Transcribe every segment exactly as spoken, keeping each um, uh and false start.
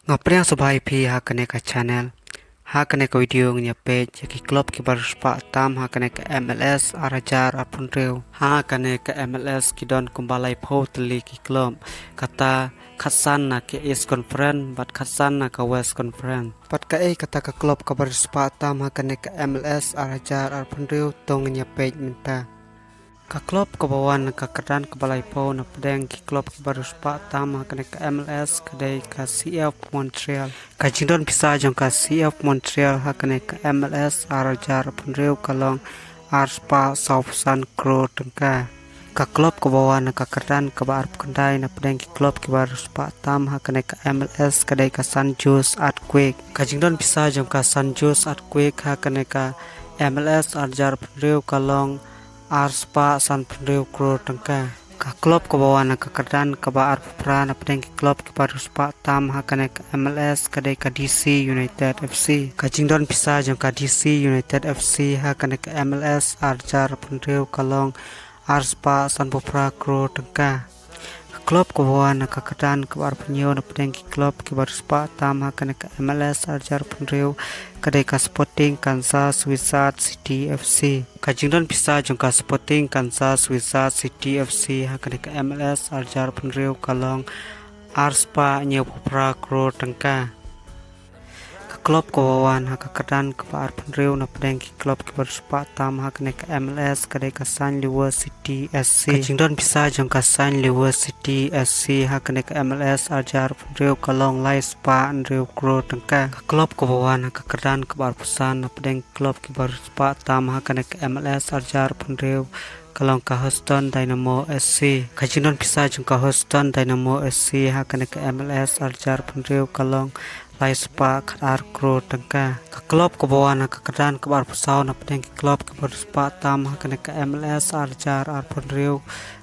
Nga pdiang sngewbha ïa phi ha kane ka channel. Ha kane ka video ngin ïa peit ïa ki club kiba riewspah tam ha kane ka M L S ar hajar arphew hynriew. Ha kane ka M L S ki don kumba laiphew tylli ki club. Kata khatsan na ka East Conference bad khatsan na ka West Conference. Bad kaei kata ka club kaba riewspah tam ha kane ka M L S ar hajar arphew hynriew to ngin ïa peit mynta. Ka club kaba wan na ka kyrdan kaba laiphew na pdeng ki club kiba riewspah tam ha kane ka M L S ka dei ka C F Montreal. Ka jingdon pisa jong ka C F Montreal ha kane ka M L S ar hajar arphew hynriew ka long arspah sawphew san klur tyngka. Ka club kaba wan na ka kyrdan kaba arphew khyndai na pdeng ki club kiba riewspah tam ha kane ka M L S ka dei ka San Jose Earthquake. Ka jingdon pisa jong ka San Jose Earthquake ha kane ka M L S ar hajar arphew hynriew ka long arspah sanphew hynriew klur tyngka. Ka club kaba wan na ka kyrdan kaba arphew phra na pdeng ki club kiba riewspah tam ha kane ka M L S ka dei ka D C United F C. Ka jingdon pisa jong ka D C United F C ha kane ka M L S ar hajar arphew hynriew ka long arspah sanphew phra klur tyngka. Ka club kaba wan na ka kyrdan kaba arphew hynñiew na pdeng ki club kiba riewspah tam ha kane ka M L S ar hajar arphew hynriew ka dei ka Sporting Kansas Wizard City F C. Ka jingdon pisa jong ka Sporting Kansas Wizard City F C ha kane ka M L S ar hajar arphew hynriew ka long arspah hynñiewphew phra klur tyngka. Ka club kaba wan ha ka kyrdan kaba arphew hynriew na pdeng ki club kiba riewspah tam ha kane ka M L S ka dei ka Saint Louis City S C. Ka jingdon pisa jong ka Saint Louis City S C ha kane ka M L S ar hajar arphew hynriew ka long laispah hynriew klur tyngka. Ka club kaba wan ha ka kyrdan kaba arphew san na pdeng ki club kiba riewspah tam ha kane ka M L S ar hajar arphew hynriew ka long ka Houston Dynamo S C. Ka jingdon pisa jong ka Houston Dynamo S C ha kane ka M L S ar hajar arphew hynriew ka long laispah khatar klur tyngka. Ka club kaba wan ha ka kyrdan kaba arphew saw na pdeng ki club kiba riewspah tam ha kane ka M L S ar hajar arphew hynriew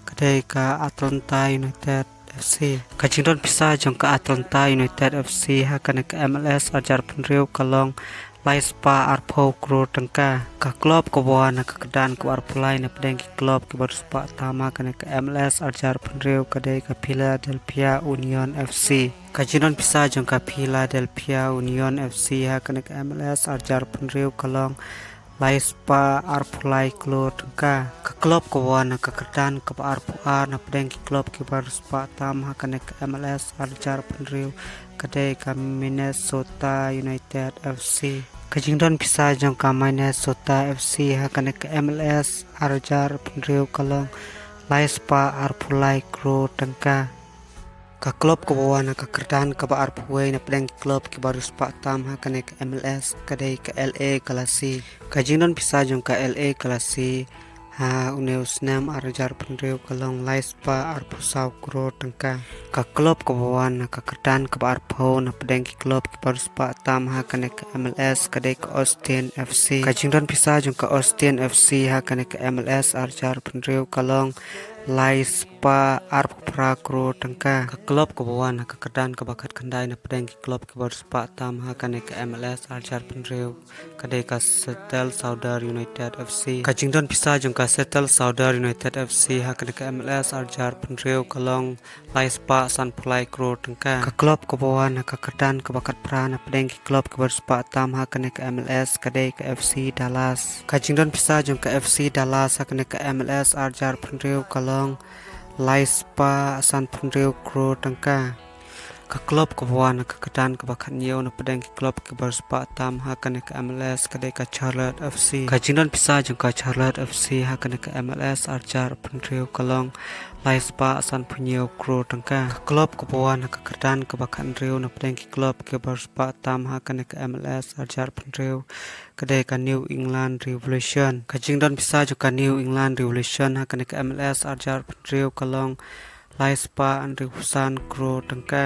ka dei ka Atlanta United F C. Ka jingdon pisa jong ka Atlanta United F C ha kane ka M L S ar hajar arphew hynriew ka long laispah arphew klur tyngka. Ka club kaba wan na ka kyrdan kaba arphew lai na pdeng ki club kiba riewspah tam ha kane ka M L S ar hajar arphew hynriew ka dei ka Philadelphia Union F C. Ka jingdon pisa jong ka Philadelphia Union F C ha kane ka M L S ar hajar arphew hynriew ka long laispah arphew lai klur tyngka. Ka club kaba wan na ka kyrdan kaba arphew ar na pdeng ki club kiba riewspah tam ha kane ka M L S ar hajar arphew hynriew ka dei ka Minnesota United F C. Ka jingdon pisa jong ka Minnesota F C ha kane ka M L S ar hajar arphew hynriew ka long laispah arphew lai klur tyngka. Ka club kaba wan na ka kyrdan kaba arphew wei na pdeng ki club kiba riewspah tam ha kane ka M L S ka dei ka L A Galaxy. Ka jingdon pisa jong ka L A Galaxy ha une u snem ar hajar arphew hynriew ka long laispah arphew saw klur tyngka. Ka club kaba wan na ka kyrdan kaba arphew na pdeng ki club kiba riewspah tam ha kane ka M L S ka dei ka Austin F C. Ka jingdon pisa jong ka Austin F C ha kane ka M L S ar hajar arphew hynriew ka long laispah arphew phra klur tyngka. Ka club kaba wan ha ka kyrdan kaba khatkhyndai na pdeng ki club kiba riewspah tam ha kane ka M L S ar hajar arphew hynriew ka dei ka Seattle Sounders United F C. Ka jingdon pisa jong ka Seattle Sounders United F C ha kane ka M L S ar hajar arphew hynriew ka long laispah sanphew lai klur tyngka. Ka club kaba wan ha ka kyrdan kaba khatphra na pdeng ki club kiba riewspah tam ha kane ka M L S ka dei ka F C Dallas. Ka jingdon pisa jong ka F C Dallas ha kane ka M L S ar hajar arphew hynriew ka long laispah sanphew hynriew klur tyngka. Ka club kaba wan ha ka kyrdan kaba khathynñiew na pdeng ki club kiba riewspah tam ha kane ka M L S ka dei ka Charlotte F C. Ka jingdon pisa jong ka Charlotte F C ha kane ka M L S ar hajar arphew hynriew ka long laispah sanphew hynñiew klur tyngka. Ka club kaba wan ha ka kyrdan kaba khathynriew na pdeng ki club kiba riewspah tam ha kane ka M L S ar hajar arphew hynriew ka dei ka New England Revolution. Ka jingdon pisa jong ka New England Revolution ha kane ka M L S ar hajar arphew hynriew ka long laispah hynriewphew san klur tyngka.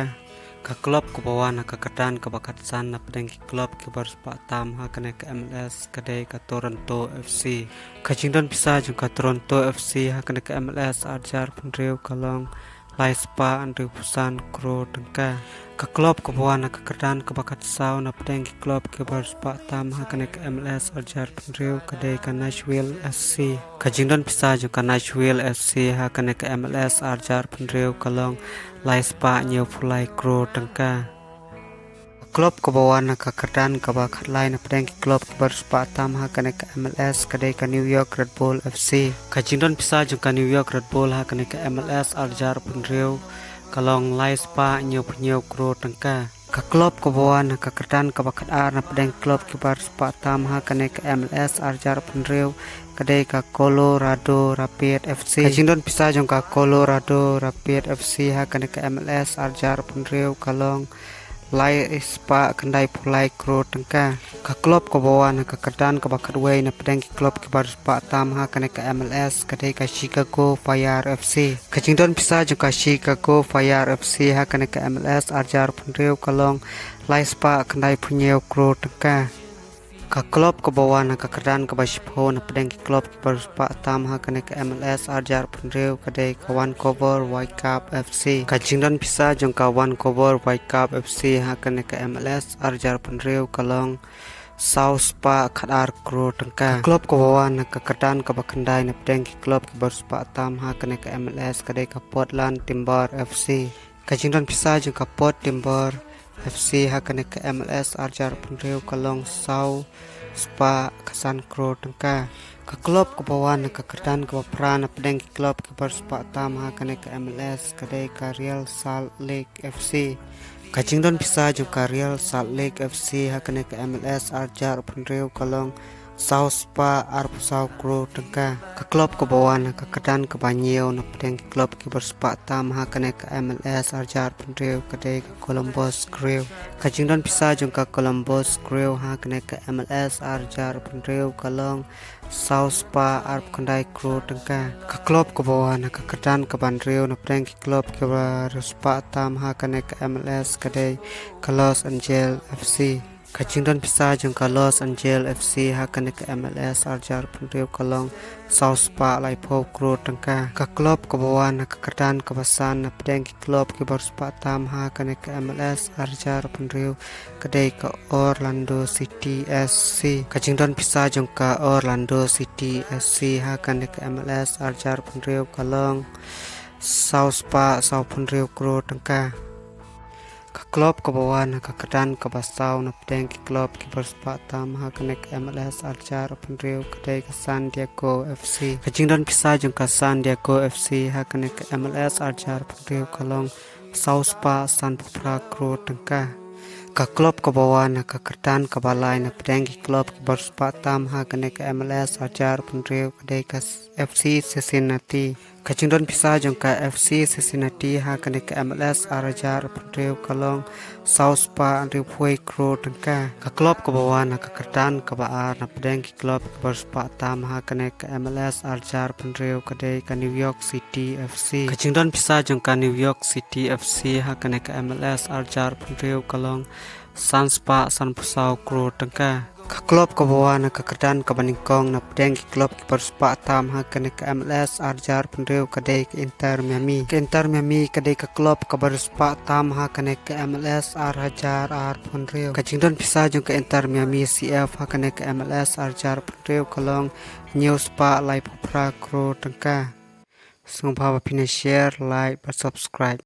Ka club kaba wan ha ka kyrdan kaba khatsan na pdeng ki club kiba riewspah tam ha kane ka M L S ka dei ka Toronto F C. Ka jingdon pisa jong ka Toronto F C ha kane ka M L S ar hajar arphew hynriew ka long laispah hynriewphew san klur tyngka. Ka club kaba wan ha ka kyrdan kaba khatsaw na pdeng ki club kiba riewspah tam ha kane ka M L S ar hajar arphew hynriew ka dei ka Nashville S C. Ka jingdon pisa jong ka Nashville F C ha kane ka M L S ar hajar arphew hynriew ka long laispah hynñiewphew lai klur tyngka. klub kaba wan ha ka kyrdan kaba khatlai na pdeng ki klub kiba riewspah tam ha kane ka M L S ka dei ka New York Red Bull F C. Ka jingdon pisa jong ka New York Red Bull ha kane ka M L S ar hajar arphew hynriew ka long lai spah hynñiew phew hynñiew klur tyngka. Ka klub kaba wan ha ka kyrdan kaba khatar na pdeng klub kiba riewspah tam ha kane ka M L S ar hajar arphew hynriew ka dei ka Colorado Rapids F C. Ka jingdon pisa jong ka Colorado Rapids F C ha kane ka M L S ar hajar arphew hynriew ka long lai spah khyndai phew lai klur tyngka. Ka klub kaba wan ha ka kyrdan kaba khatwei na pdeng ki klub kiba riewspah tam ha kane ka M L S ka dei ka Chicago Fire F C. Ka jingdon pisa jong ka Chicago Fire F C ha kane ka M L S ar hajar arphew hynriew ka long lai spah khyndai phew hynñiew klur tyngka. Ka klub kaba wan ha ka kyrdan kaba shiphew na pdeng ki klub kiba riewspah tam ha kane ka M L S ar hajar arphew hynriew ka dei ka Vancouver Whitecaps F C. Ka jingdon pisa jong ka Vancouver Whitecaps F C ha kane ka M L S ar hajar arphew hynriew ka long saw spah khatar klur tyngka. Ka klub kaba wan ha ka kyrdan kaba khyndai na pdeng ki klub kiba riewspah tam ha kane ka M L S ka dei ka Portland Timbers F C. Ka jingdon pisa jong ka Portland Timbers F C ha kane ka M L S ar hajar arphew hynriew ka long saw spah khatsan klur tyngka. Ka klub kaba wan ha ka kyrdan kaba phra na pdeng ki klub kiba riewspah tam ha kane ka M L S ka dei ka Real Salt Lake F C. Ka jingdon pisa jong ka Real Salt Lake F C ha kane ka M L S ar hajar arphew hynriew ka long saw spah arphew saw klur tyngka. Ka klub kaba wan ha ka kyrdan kaba hynñiew na pdeng ki klub kiba riewspah tam ha kane ka M L S ar hajar arphew hynriew ka dei ka Columbus Crew. Ka jingdon pisa jong ka Columbus Crew ha kane ka M L S ar hajar arphew hynriew ka long saw spah arphew khyndai klur tyngka. Ka klub kaba wan ha ka kyrdan kaba hynriew na pdeng ki klub kiba riewspah tam ha kane ka M L S ka dei ka Los Angeles F C. Ka jingdon pisa jong ka Los Angeles F C ha kane ka M L S ar hajar arphew hynriew ka long saw spah laiphew klur tyngka. Ka klub kaba wan ha ka kyrdan kaba san na pdeng ki klub kiba riewspah tam ha kane ka M L S ar hajar arphew hynriew ka dei ka Orlando City F C. Ka jingdon pisa jong ka Orlando City F C ha kane ka M L S ar hajar arphew hynriew ka long saw spah saw phew hynriew klur tyngka. Ka klub kaba wan ha ka kyrdan kaba saw na pdeng ki klub kiba riewspah tam ha kane ka M L S ar hajar arphew hynriew ka dei ka San Diego F C. Ka jingdon pisa jong ka San Diego F C ha kane ka M L S ar hajar arphew hynriew ka long saw spah sanphew phra klur tyngka. Ka klub kaba wan ha ka kyrdan kaba lai na pdeng ki klub kiba riewspah tam ha kane ka M L S ar hajar arphew hynriew ka dei ka F C Cincinnati. Ka jingdon pisa jong ka F C Cincinnati ha kane ka M L S ar hajar arphew hynriew ka long saw spah hynriewphew wei klur tyngka. Ka klub kaba wan ha ka kyrdan kaba ar na pdeng ki klub kiba riewspah tam ha kane ka M L S ar hajar arphew hynriew ka dei ka New York City F C. Ka jingdon pisa jong ka New York City F C ha kane ka M L S ar hajar arphew hynriew ka long san spah sanphew saw klur tyngka. Ka klub kaba wan ha ka kyrdan kaba nyngkong na pdeng ki klub kiba riewspah tam ha kane ka M L S ar hajar arphew hynriew ka dei ka Inter Miami. Ka Inter Miami ka dei ka klub kaba riewspah tam ha kane ka M L S ar hajar arphew hynriew. Ka jingdon pisa jong ka Inter Miami C F ha kane ka M L S ar hajar arphew hynriew ka long hynñiew spah laiphew phra klur tyngka. Sngewbha ba phin share, like bad subscribe.